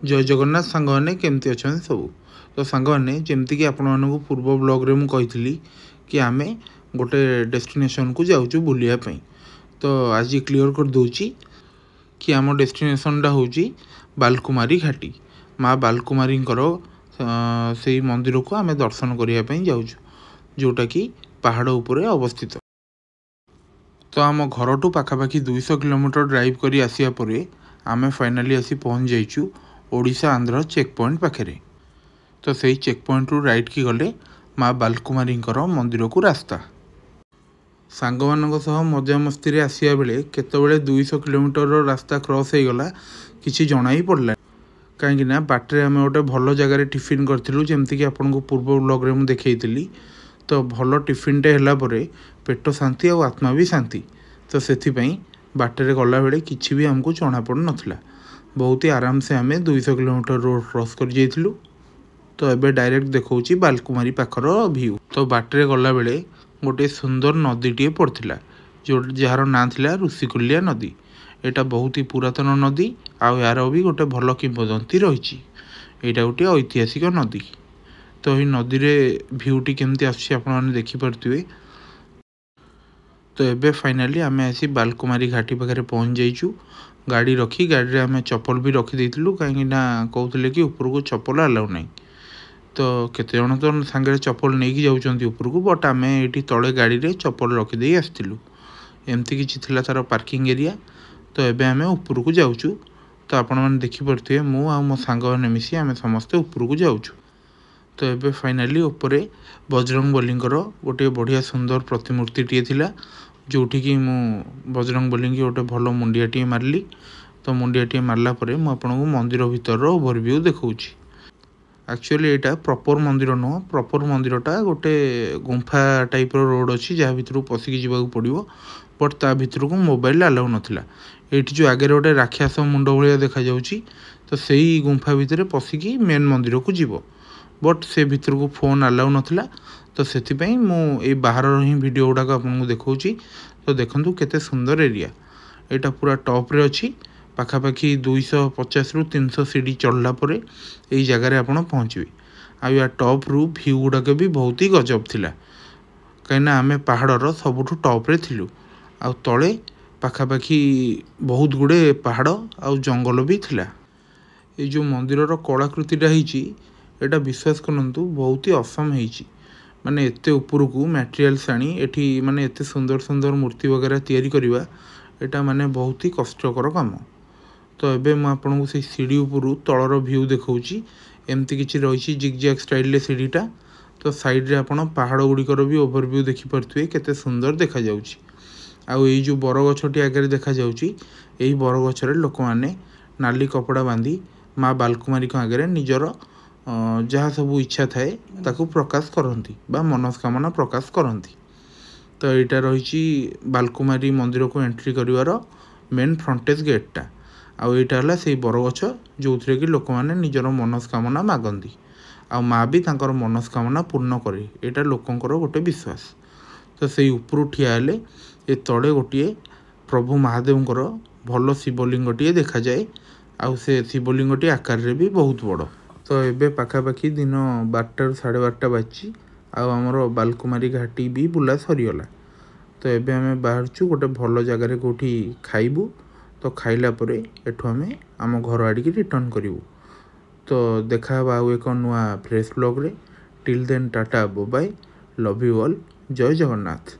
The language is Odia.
ଜୟ ଜଗନ୍ନାଥ ସାଙ୍ଗମାନେ, କେମିତି ଅଛନ୍ତି ସବୁ? ତ ସାଙ୍ଗମାନେ, ଯେମିତିକି ଆପଣମାନଙ୍କୁ ପୂର୍ବ ବ୍ଲଗ୍ରେ ମୁଁ କହିଥିଲି କି ଆମେ ଗୋଟେ ଡେଷ୍ଟିନେସନ୍କୁ ଯାଉଛୁ ବୁଲିବା ପାଇଁ, ତ ଆଜି କ୍ଲିଅର୍ କରିଦେଉଛି କି ଆମ ଡେଷ୍ଟିନେସନ୍ଟା ହେଉଛି ବାଲକୁମାରୀ ଘାଟି। ମା ବାଲକୁମାରୀଙ୍କର ସେଇ ମନ୍ଦିରକୁ ଆମେ ଦର୍ଶନ କରିବା ପାଇଁ ଯାଉଛୁ, ଯେଉଁଟାକି ପାହାଡ଼ ଉପରେ ଅବସ୍ଥିତ। ତ ଆମ ଘରଠୁ ପାଖାପାଖି 200 କିଲୋମିଟର ଡ୍ରାଇଭ୍ କରି ଆସିବା ପରେ ଆମେ ଫାଇନାଲି ଆସି ପହଞ୍ଚି ଯାଇଛୁ ଓଡ଼ିଶା ଆନ୍ଧ୍ର ଚେକ୍ ପଏଣ୍ଟ ପାଖରେ। ତ ସେଇ ଚେକ୍ ପଏଣ୍ଟରୁ ରାଇଟ୍କି ଗଲେ ମା ବାଲକୁମାରୀଙ୍କର ମନ୍ଦିରକୁ ରାସ୍ତା। ସାଙ୍ଗମାନଙ୍କ ସହ ମଜାମସ୍ତିରେ ଆସିବା ବେଳେ କେତେବେଳେ 200 କିଲୋମିଟରର ରାସ୍ତା କ୍ରସ୍ ହେଇଗଲା, କିଛି ଜଣା ହିଁ ପଡ଼ିଲାନି। କାହିଁକିନା ବାଟରେ ଆମେ ଗୋଟେ ଭଲ ଜାଗାରେ ଟିଫିନ୍ କରିଥିଲୁ, ଯେମିତିକି ଆପଣଙ୍କୁ ପୂର୍ବ ବ୍ଲଗ୍ରେ ମୁଁ ଦେଖେଇଥିଲି। ତ ଭଲ ଟିଫିନ୍ଟେ ହେଲା ପରେ ପେଟ ଶାନ୍ତି ଆଉ ଆତ୍ମା ବି ଶାନ୍ତି। ତ ସେଥିପାଇଁ ବାଟରେ ଗଲାବେଳେ କିଛି ବି ଆମକୁ ଜଣାପଡ଼ୁନଥିଲା। ବହୁତ ହି ଆରାମସେ ଆମେ 200 କିଲୋମିଟର ରୋଡ଼ କ୍ରସ୍ କରି ଯାଇଥିଲୁ। ତ ଏବେ ଡାଇରେକ୍ଟ ଦେଖାଉଛି ବାଲକୁମାରୀ ପାଖର ଭିଉ। ତ ବାଟରେ ଗଲାବେଳେ ଗୋଟିଏ ସୁନ୍ଦର ନଦୀଟିଏ ପଡ଼ିଥିଲା, ଯେଉଁ ଯାହାର ନାଁ ଥିଲା ଋଷିକୁଲ୍ୟା ନଦୀ। ଏଇଟା ବହୁତ ହି ପୁରାତନ ନଦୀ ଆଉ ଏହାର ବି ଗୋଟେ ଭଲ କିମ୍ବଦନ୍ତୀ ରହିଛି। ଏଇଟା ଗୋଟିଏ ଐତିହାସିକ ନଦୀ। ତ ଏଇ ନଦୀରେ ଭିଉଟି କେମିତି ଆସୁଛି, ଆପଣମାନେ ଦେଖିପାରୁଥିବେ। ତ ଏବେ ଫାଇନାଲି ଆମେ ଆସି ବାଲକୁମାରୀ ଘାଟି ପାଖରେ ପହଞ୍ଚି ଯାଇଛୁ। ଗାଡ଼ି ରଖି, ଗାଡ଼ିରେ ଆମେ ଚପଲ ବି ରଖିଦେଇଥିଲୁ, କାହିଁକିନା କହୁଥିଲେ କି ଉପରକୁ ଚପଲ ଆଲାଉ ନାହିଁ। ତ କେତେଜଣ ତ ସାଙ୍ଗରେ ଚପଲ ନେଇକି ଯାଉଛନ୍ତି ଉପରକୁ, ବଟ୍ ଆମେ ଏଇଠି ତଳେ ଗାଡ଼ିରେ ଚପଲ ରଖିଦେଇ ଆସିଥିଲୁ। ଏମିତି କିଛି ଥିଲା ତା'ର ପାର୍କିଂ ଏରିଆ। ତ ଏବେ ଆମେ ଉପରକୁ ଯାଉଛୁ। ତ ଆପଣମାନେ ଦେଖିପାରୁଥିବେ, ମୁଁ ଆଉ ମୋ ସାଙ୍ଗମାନେ ମିଶି ଆମେ ସମସ୍ତେ ଉପରକୁ ଯାଉଛୁ। ତ ଏବେ ଫାଇନାଲି ଉପରେ ବଜରଙ୍ଗବଲୀଙ୍କର ଗୋଟିଏ ବଢ଼ିଆ ସୁନ୍ଦର ପ୍ରତିମୂର୍ତ୍ତିଟିଏ ଥିଲା, ଯେଉଁଠିକି ମୁଁ ବଜରଙ୍ଗବଲୀଙ୍କୁ ଗୋଟେ ଭଲ ମୁଣ୍ଡିଆଟିଏ ମାରିଲି। ତ ମୁଣ୍ଡିଆଟିଏ ମାରିଲା ପରେ ମୁଁ ଆପଣଙ୍କୁ ମନ୍ଦିର ଭିତରର ଓଭରଭ୍ୟୁ ଦେଖାଉଛି। ଆକ୍ଚୁଆଲି ଏଇଟା ପ୍ରପର୍ ମନ୍ଦିର ନୁହଁ। ପ୍ରପର୍ ମନ୍ଦିରଟା ଗୋଟେ ଗୁମ୍ଫା ଟାଇପ୍ର ରୋଡ଼ ଅଛି, ଯାହା ଭିତରକୁ ପଶିକି ଯିବାକୁ ପଡ଼ିବ, ବଟ୍ ତା ଭିତରକୁ ମୋବାଇଲ ଆଲାଉ ନଥିଲା। ଏଇଠି ଯେଉଁ ଆଗରେ ଗୋଟେ ରାକ୍ଷସ ମୁଣ୍ଡ ଭଳିଆ ଦେଖାଯାଉଛି, ତ ସେଇ ଗୁମ୍ଫା ଭିତରେ ପଶିକି ମେନ୍ ମନ୍ଦିରକୁ ଯିବ, ବଟ୍ ସେ ଭିତରକୁ ଫୋନ୍ ଆଲାଉ ନଥିଲା। ତ ସେଥିପାଇଁ ମୁଁ ଏଇ ବାହାରର ହିଁ ଭିଡ଼ିଓ ଗୁଡ଼ାକ ଆପଣଙ୍କୁ ଦେଖାଉଛି। ତ ଦେଖନ୍ତୁ କେତେ ସୁନ୍ଦର ଏରିଆ ଏଇଟା, ପୁରା ଟପ୍ରେ ଅଛି। ପାଖାପାଖି 250ରୁ 300 ସିଡ଼ି ଚଢ଼ିଲା ପରେ ଏଇ ଜାଗାରେ ଆପଣ ପହଞ୍ଚିବେ। ଆଉ ୟା ଟପ୍ରୁ ଭ୍ୟୁ ଗୁଡ଼ାକ ବି ବହୁତ ହି ଗଜବ ଥିଲା, କାହିଁକିନା ଆମେ ପାହାଡ଼ର ସବୁଠୁ ଟପ୍ରେ ଥିଲୁ ଆଉ ତଳେ ପାଖାପାଖି ବହୁତ ଗୁଡ଼ିଏ ପାହାଡ଼ ଆଉ ଜଙ୍ଗଲ ବି ଥିଲା। ଏଇ ଯେଉଁ ମନ୍ଦିରର କଳାକୃତିଟା ହେଇଛି, ଏଇଟା ବିଶ୍ୱାସ କରନ୍ତୁ ବହୁତ ହି ଅସମ୍ ହେଇଛି। ମାନେ ଏତେ ଉପରକୁ ମ୍ୟାଟେରିଆଲ୍ସ ଆଣି ଏଠି ମାନେ ଏତେ ସୁନ୍ଦର ସୁନ୍ଦର ମୂର୍ତ୍ତି ବଗେରା ତିଆରି କରିବା, ଏଇଟା ମାନେ ବହୁତ ହି କଷ୍ଟକର କାମ। ତ ଏବେ ମୁଁ ଆପଣଙ୍କୁ ସେଇ ସିଡ଼ି ଉପରୁ ତଳର ଭ୍ୟୁ ଦେଖାଉଛି। ଏମିତି କିଛି ରହିଛି ଜିଗଜାଗ୍ ଷ୍ଟାଇଲରେ ସିଡ଼ିଟା। ତ ସାଇଡ଼ରେ ଆପଣ ପାହାଡ଼ ଗୁଡ଼ିକର ବି ଓଭରଭ୍ୟୁ ଦେଖିପାରୁଥିବେ, କେତେ ସୁନ୍ଦର ଦେଖାଯାଉଛି। ଆଉ ଏଇ ଯେଉଁ ବରଗଛଟି ଆଗରେ ଦେଖାଯାଉଛି, ଏଇ ବରଗଛରେ ଲୋକମାନେ ନାଲି କପଡ଼ା ବାନ୍ଧି ମା ବାଲକୁମାରୀଙ୍କ ଆଗରେ ନିଜର ଯାହା ସବୁ ଇଚ୍ଛା ଥାଏ ତାକୁ ପ୍ରକାଶ କରନ୍ତି ବା ମନସ୍କାମନା ପ୍ରକାଶ କରନ୍ତି। ତ ଏଇଟା ରହିଛି ବାଲକୁମାରୀ ମନ୍ଦିରକୁ ଏଣ୍ଟ୍ରି କରିବାର ମେନ୍ ଫ୍ରଣ୍ଟେଜ୍ ଗେଟ୍ଟା। ଆଉ ଏଇଟା ହେଲା ସେଇ ବରଗଛ, ଯେଉଁଥିରେ କି ଲୋକମାନେ ନିଜର ମନସ୍କାମନା ମାଗନ୍ତି ଆଉ ମା ବି ତାଙ୍କର ମନସ୍କାମନା ପୂର୍ଣ୍ଣ କରେ, ଏଇଟା ଲୋକଙ୍କର ଗୋଟେ ବିଶ୍ୱାସ। ତ ସେଇ ଉପରୁ ଠିଆ ହେଲେ ଏ ତଳେ ଗୋଟିଏ ପ୍ରଭୁ ମହାଦେବଙ୍କର ଭଲ ଶିବଲିଙ୍ଗଟିଏ ଦେଖାଯାଏ, ଆଉ ସେ ଶିବଲିଙ୍ଗଟି ଆକାରରେ ବି ବହୁତ ବଡ଼। ତ ଏବେ ପାଖାପାଖି ଦିନ 12ଟାରୁ 12:30 ବାଜିଛି ଆଉ ଆମର ବାଲକୁମାରୀ ଘାଟି ବି ବୁଲା ସରିଗଲା। ତ ଏବେ ଆମେ ବାହାରୁଛୁ ଗୋଟେ ଭଲ ଜାଗାରେ କେଉଁଠି ଖାଇବୁ। ତ ଖାଇଲା ପରେ ଏଠୁ ଆମେ ଆମ ଘର ଆଡ଼ିକି ରିଟର୍ଣ୍ଣ କରିବୁ। ତ ଦେଖା ହେବା ଆଉ ଏକ ନୂଆ fresh ବ୍ଲଗ୍ରେ। Till then tata, bye, love you all, Jay Jagannath.